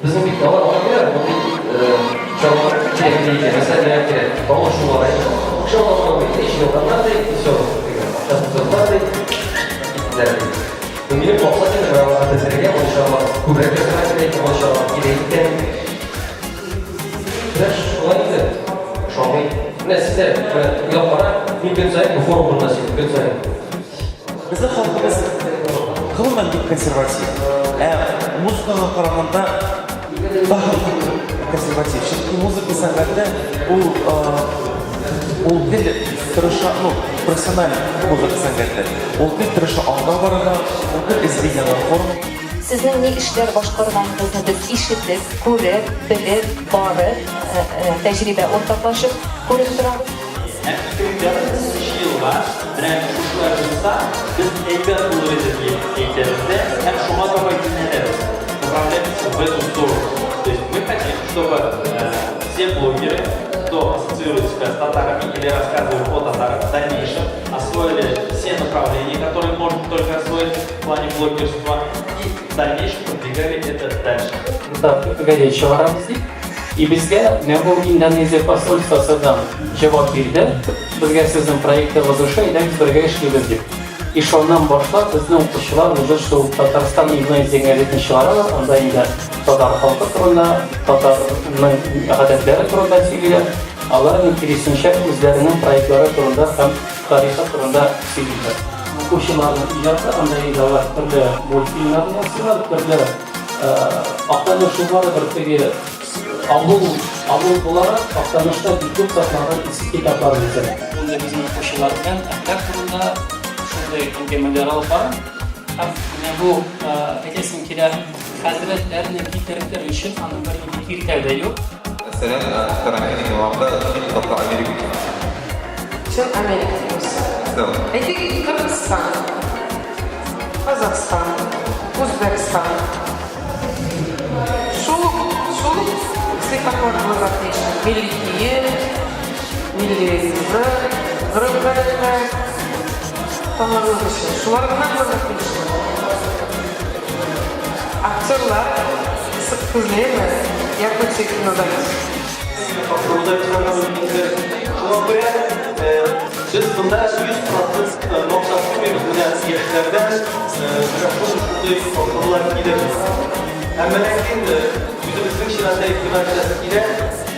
Безнең бит алар алар мондый чаралар кирәк ди, мәсәлән, миңа кирәк. Тавыш шулар әйе. Акча алган бит, эш елганнар ди, все, акчасын тоттылар ди, киттеләр ди. Ну, минем максат инде менә аларга белдерергә, мондый чаралар күбрәк ясарга кирәк, мондый чаралар кирәк икән. Менә шулай инде, ошамый. Менә сез дә менә уйлап кара, мин көн саен бу форум турында сөйлим, көн саен. Безнең халкыбыз гомумән бик консерватив. Ә музыкага караганда тагын консерватив. Чөнки музыка сәнгате ул ул гел тырыша, ну, профессиональ музыка сәнгате. Ул гел тырыша алга барырга, ул гел эзли яңа форма. Сезнең ни эшләр башкарганыгызны без ишетеп, күреп, белеп, барып, тәҗрибә уртаклашып күреп торабыз. Һәм 2030 елга менә шушылай булса, без әйбәт булыр иде диеп әйтәбез дә һәм шуңа таба юнәләбез. Направляемся в эту сторону. То есть мы хотим, чтобы все блогеры, кто ассоциирует себя с татарами или рассказывает о татарах, в дальнейшем освоили все направления, которые можно только освоить в плане блогерства, и в дальнейшем продвигали это дальше. Газет чыгарабыз дип. И безгә менә бу Индонезия посольствосы да җавап бирде. Безгә сезнең проектыгыз ошый, әйдәгез бергә эшлибез дип. И шуннан башлап безнең укучылар уже шул Татарстан Индонезия газетын чыгаралар, анда инде татар халкы турында, татарның гадәтләре турында сөйлиләр. Алар инде киресенчә үзләренең проектлары турында һәм тарихы турында сөйлиләр. Укучыларның иҗаты, анда инде алар төрле мультфильмнарны ясыйлар, төрле Актаныш ул барыбер теге авыл, авыл буларак Актанышта бик күп сатылган иске китаплар мәсәлән. Монда безнең укучылар белән әхлак турында шундый әңгәмәләр алып барам. Һәм менә бу әйтәсем килә, хәзрәтләрне китертер өчен аның бернинди киртә дә юк. Мәсәлән, Тарантино киноларында чын татар Америка киносы. Чын Америка киносы. Әйтик, Кыргызстан. Казахстан, Үзбәкстан. Шул ук, шул ук сыйфатлар булырга тиеш. Милли кием, милли ризык, гореф-гадәтләр танырлык өчен. Шулар гына булырга тиеш. Актерлар сык күзлеме, Якутия кинода. Шуңа күрә без монда 100 процент максат куймыйбыз, менә яшьләрдән менә шундый тапшырулар килер. Әмма ләкин үзебезнең чиратта игътибар итәсе килә,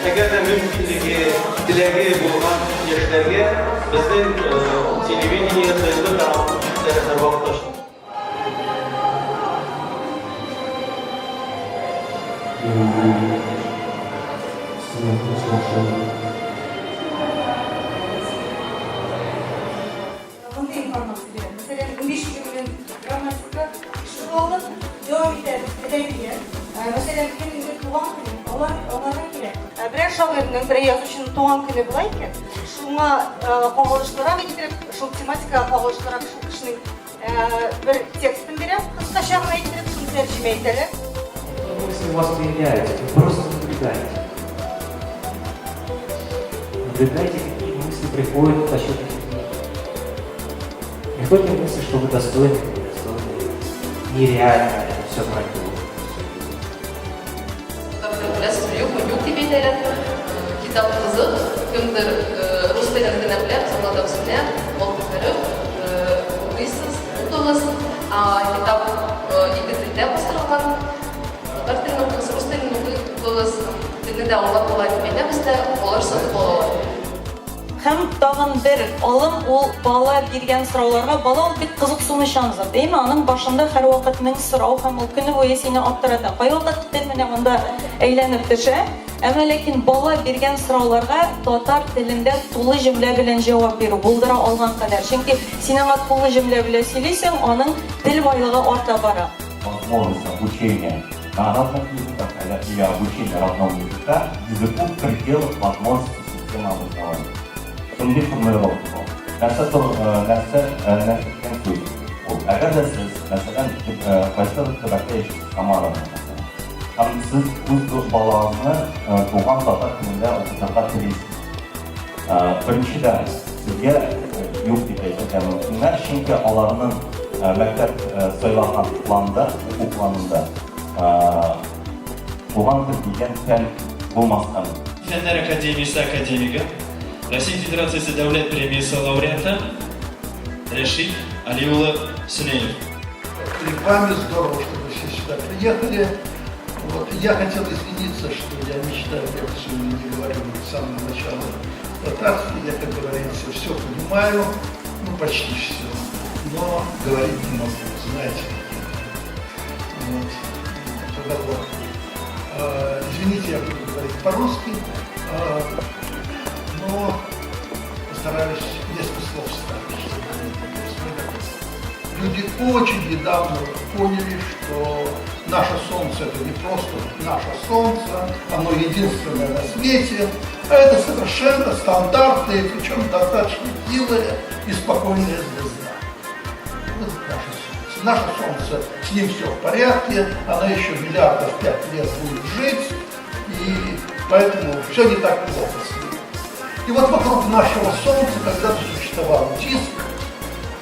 әгәр дә мөмкинлеге, теләге булган яшьләргә безнең телевидение, ТНВ каналының ишекләре һәрвакыт ачык. Мондый информация бирәм. Мәсәлән, 15-20 минут грамматика шул алып, дәвам итәбез әдәбият. Мәсәлән, кемнеңдер туган көне, алар аларга кирәк. Берәр шагыйрьнең, берәр язучының туган көне була икән, шуңа кагылышлырак итеп, шул тематикага кагылышлырак шул кешенең Бер текстын бирәм, кыскача гына иттереп, шуны тәрҗемә итәләр. Мысли у вас появляются, вы просто наблюдайте. Наблюдайте, какие мысли приходят насчет этих дней. Приходят ли мысли, что вы достойны или недостойны, нереально это все пройдет. Беләсезме, юкмы, юк дип әйтәләр. Китап кызык, кемдер рус телен генә белә, без аңлатабыз менә, алтын хәреф, укыйсыз, укыгыз. Китап ике телдә бастырылган. Татар телен укыгыз, рус телен укыгыз, телне дә аңлап була дип әйтәбез дә, алар сатып алалар. Һәм тагын бер алым, ул бала биргән сорауларга, бала ул бик кызыксынучан зат, әйеме? Аның башында һәрвакыт мең сорау һәм ул көне буе сине аптырата. Кайвакыт тел менә монда әйләнеп төшә, әмма ләкин бала биргән сорауларга татар телендә тулы җөмлә белән җавап бирү, булдыра алган кадәр. Чөнки син аңа тулы җөмлә белән сөйлисең, аның тел байлыгы арта бара. Возможность обучения на разных языках или обучения родного языка языку в пределах возможностей системы образования. Шундый формулировка бар. Нәрсә тор, нәрсә, нәрсә дигән сүз? Ул, әгәр дә сез, мәсәлән, кайсыдыр төбәктә яшисез, Самарада, мәсәлән, һәм сез үз балагызны туган татар телендә укытырга телисез. Беренчедән, сезгә юк дип әйтергә мөмкиннәр, чөнки аларның мәктәп сайлаган планда, уку планында. туган тел дигән фән булмаска мөмкин. Фәннәр академиясе академигы, Россия Федерациясе Дәүләт премиясе лауреаты Рәшит Али улы Сөнәев. Перед вами здорово, что вы все сюда приехали. Вот. Я хотел извиниться, что я не читаю лекцию и не говорю с самого начала татарский. Я, как говорится, все понимаю, ну почти все, но говорить не могу, знаете. Вот. Поговор. Извините, я буду говорить по-русски, но постараюсь несколько слов вставить, чтобы Люди очень недавно поняли, что наше Солнце это не просто наше Солнце, оно единственное на свете, а это совершенно стандартная, причем достаточно хилая и спокойная звезда. Вот наше Солнце. Наше Солнце, с ним все в порядке, она еще миллиардов пять лет будет жить, и поэтому все не так плохо с ним. И вот вокруг нашего Солнца когда-то существовал диск,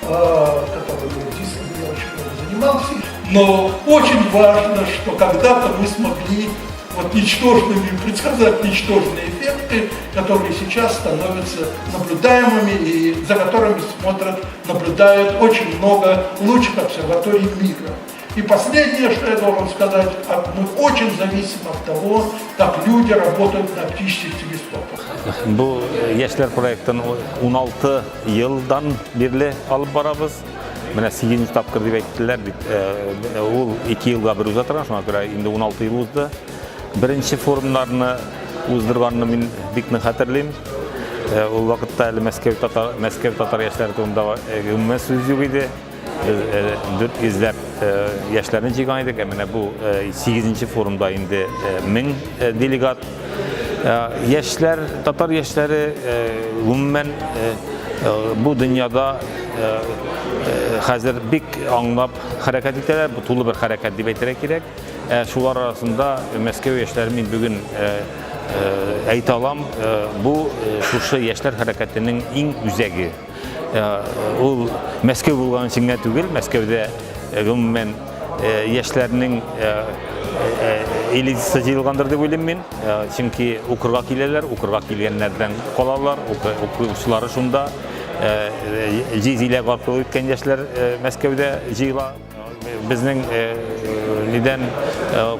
который был диском, я очень много занимался. Но очень важно, что когда-то мы смогли вот ничтожными, предсказать ничтожные эффекты, которые сейчас становятся наблюдаемыми и за которыми смотрят, наблюдают очень много лучших обсерваторий мира. И последнее, что я должен сказать, мы очень зависим от того, как люди работают на оптических телескопах. Бу яшьләр проектын 16 елдан бирле алып барабыз. Менә 8 тапкыр дип әйттеләр бит. Ул 2 елга бер уза торган, шуңа күрә инде 16 ел узды. Беренче форумнарны уздырганны мин бик нык хәтерлим. Ул вакытта әле Мәскәү татар Мәскәү татар яшьләре турында гомумән сүз юк иде. Без 400 ләп яшьләрне җыйган идек. Ә менә бу 8 форумда инде 1000 делегат. Яшьләр, татар яшьләре гомумән бу дөньяда хәзер бик аңлап хәрәкәт итәләр. Бу тулы бер хәрәкәт дип әйтергә кирәк. Шулар арасында Мәскәү яшьләре мин бүген әйтә алам, бу шушы яшьләр хәрәкәтенең иң үзәге. Ул Мәскәү булган өчен генә түгел, Мәскәүдә гомумән яшьләрнең элитасы җыелгандыр дип уйлыйм мин. Чөнки укырга киләләр, укырга килгәннәрдән калалар, укучылары шунда. Җиз иләк аркылы үткән яшьләр Мәскәүдә җыела. Безнең нидән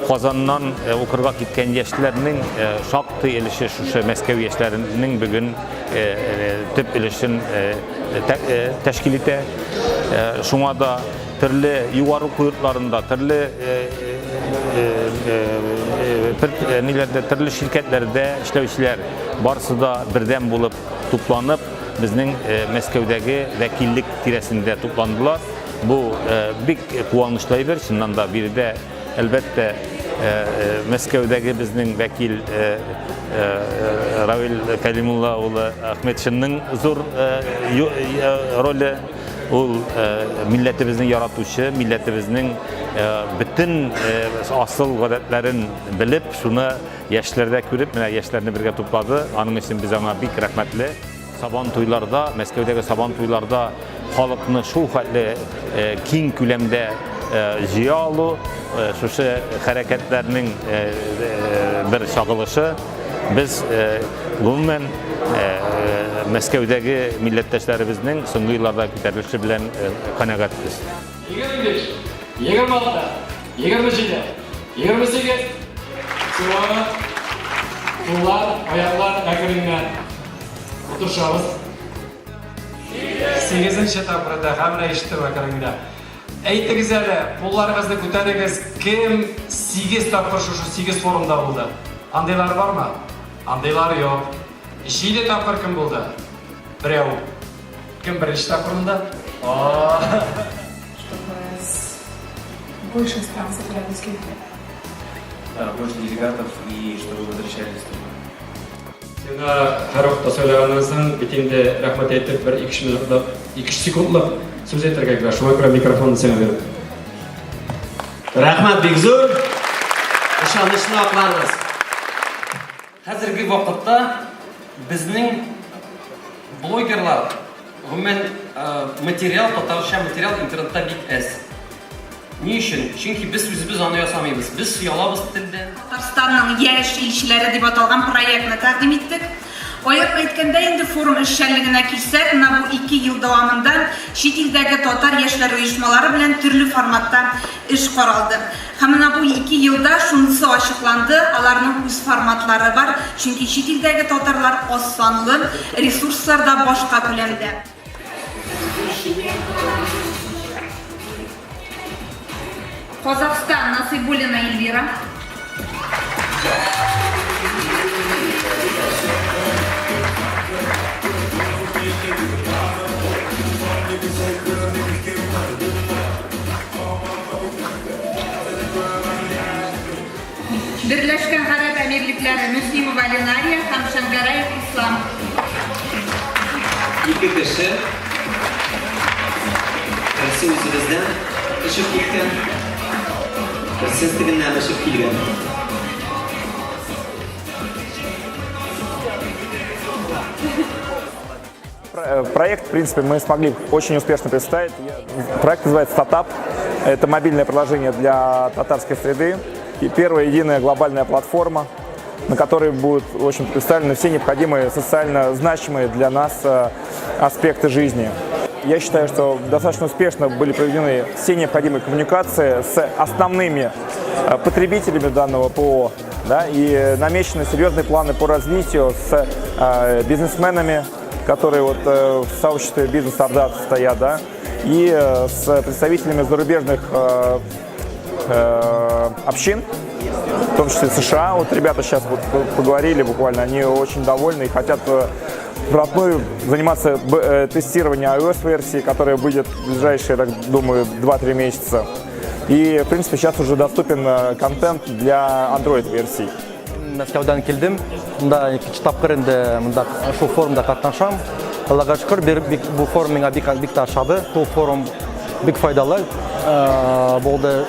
Казаннан укырга киткән яшьләрнең шактый өлеше шушы Мәскәү яшьләренең бүген төп өлешен тәшкил итә. Шуңа да төрле югары уку йортларында, төрле ниләрдә, төрле ширкәтләрдә эшләүчеләр барысы да бердәм булып тупланып, безнең Мәскәүдәге вәкиллек тирәсендә тупландылар. Бу бик куанычлы әйбер, чыннан да биредә, әлбәттә, Мәскәүдәге безнең вәкил Равил Кәлимулла улы Ахметшинның зур роле. Ул милләтебезне яратучы, милләтебезнең бөтен асыл гадәтләрен белеп, шуны яшьләрдә күреп, менә яшьләрне бергә туплады. Аның өчен без аңа бик рәхмәтле. Сабан туйларда, Мәскәүдәге сабан туйларда халыкны шул хәтле киң күләмдә җыя алу, шушы хәрәкәтләрнең бер чагылышы. Без гомумән Мәскәүдәге милләттәшләребезнең соңгы елларда күтәрелеше белән канәгатьбез. 25, 26, 27, 28. Сыйланып, куллар, аяклар әкрен генә утырышабыз. Сигезенче тапкырда һәм менә ишетеп әкрен генә. Әйтегез әле, кулларыгызны күтәрегез, кем сигез тапкыр шушы сигез форумда булды? Андыйлар бармы? Андыйлар юк. Җиде тапкыр кем булды? Берәү. Кем беренче тапкыр монда? Чтобы с больше стран собирались люди. Да, больше делегатов и чтобы возвращались туда. Сиңа һәрвакытта сөйләгәннән соң бит инде рәхмәт әйтеп бер ике минутлык, ике секундлык сүз әйтергә кирәк. Шуңа күрә микрофонны сиңа бирәм. Рәхмәт бик зур. Ышанычны акларбыз. Хәзерге вакытта безнең блогерлар, гомумән, материал, татарча материал интернетта бик әз. Ни өчен? Чөнки без үзебез аны ясамыйбыз. Без оялабыз телдән. Татарстан. Татарстанның яшь илчеләре дип аталган проектны тәкъдим иттек. Аерым әйткәндә, инде форум эшчәнлегенә килсәк, менә бу ике ел дәвамында чит илдәге татар яшьләр оешмалары белән төрле форматта эш каралды. Һәм менә бу ике елда шунысы ачыкланды, аларның үз форматлары бар, чөнки чит илдәге татарлар аз санлы, ресурслар да башка күләмдә. Казахстан, Насыйбуллина Эльвира. Берләшкән Гарәп Әмирлекләре, Мөслимова Ленария һәм Шәңгәрәев Ислам. Ике кеше, берсе үзебездән очып киткән, берсе тегеннән очып килгән. Проект, в принципе, мы смогли очень успешно представить. Проект называется «Татап». Это мобильное приложение для татарской среды. И первая единая глобальная платформа, на которой будут, в общем, представлены все необходимые социально значимые для нас аспекты жизни. Я считаю, что достаточно успешно были проведены все необходимые коммуникации с основными потребителями данного ПО, да, и намечены серьезные планы по развитию с бизнесменами, которые вот в сообществе бизнес-ордат стоят, да, и с представителями зарубежных общин, в том числе США. Вот ребята сейчас вот поговорили буквально, они очень довольны и хотят вплотную заниматься тестированием iOS-версии, которая будет в ближайшие, я так думаю, 2-3 месяца. И, в принципе, сейчас уже доступен контент для Android-версий. Мәскәүдән килдем. Монда икенче тапкыр инде монда шул форумда катнашам. Аллага шөкер, бер бик бу форум миңа бик бик тә ошады. Бу форум бик файдалы булды.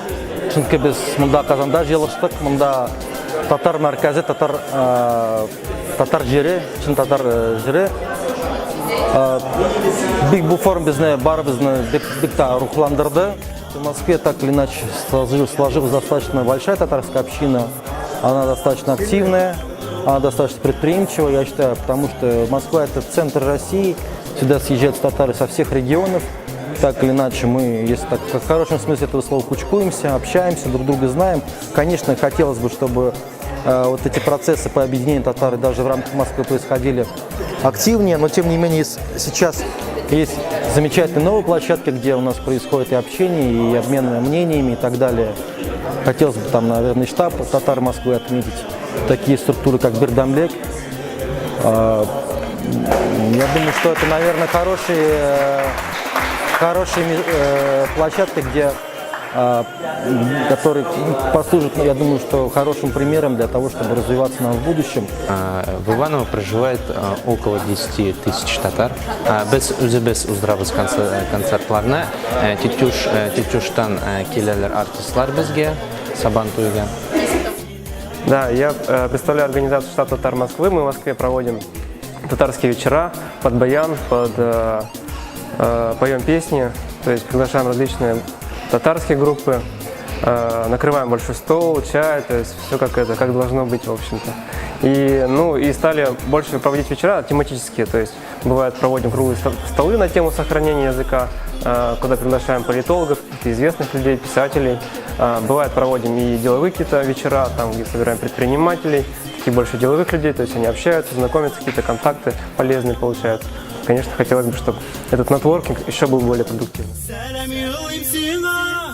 Чөнки без монда Казанда җыелыштык. Монда татар мәркәзе, татар татар җире, чын татар җире. Бик бу форум безне барыбызны бик бик тә рухландырды. В Москве так или иначе сложилась достаточно большая татарская община. Она достаточно активная, она достаточно предприимчивая, я считаю, потому что Москва – это центр России, сюда съезжают татары со всех регионов. Так или иначе, мы, если так, в хорошем смысле этого слова, кучкуемся, общаемся, друг друга знаем. Конечно, хотелось бы, чтобы вот эти процессы по объединению татар даже в рамках Москвы происходили активнее, но тем не менее сейчас есть замечательные новые площадки, где у нас происходит и общение, и обмен мнениями и так далее. Хотелось бы там, наверное, штаб татар Москвы отметить, такие структуры, как Бердамлек. Я думаю, что это, наверное, хорошие площадки, которые послужат, я думаю, что хорошим примером для того, чтобы развиваться нам в будущем. В Иваново проживает около 10 тысяч татар. Без үзебез уздырабыз концертларны. Тетюштан киләләр артистлар безгә Сабантуйга. Да, я представляю организацию «Штаб татар Москвы». Мы в Москве проводим татарские вечера под баян, поем песни, то есть приглашаем различные татарские группы, накрываем большой стол, чай, то есть все как это, как должно быть, в общем-то. И, ну, и стали больше проводить вечера тематические, то есть бывает, проводим круглые столы на тему сохранения языка, куда приглашаем политологов, каких-то известных людей, писателей. Бывает, проводим и деловые какие-то вечера, там, где собираем предпринимателей, таких больше деловых людей, то есть они общаются, знакомятся, какие-то контакты полезные получают. Конечно, хотелось бы, чтобы этот нетворкинг еще был более продуктивным. Сәлам юллыйм сиңа.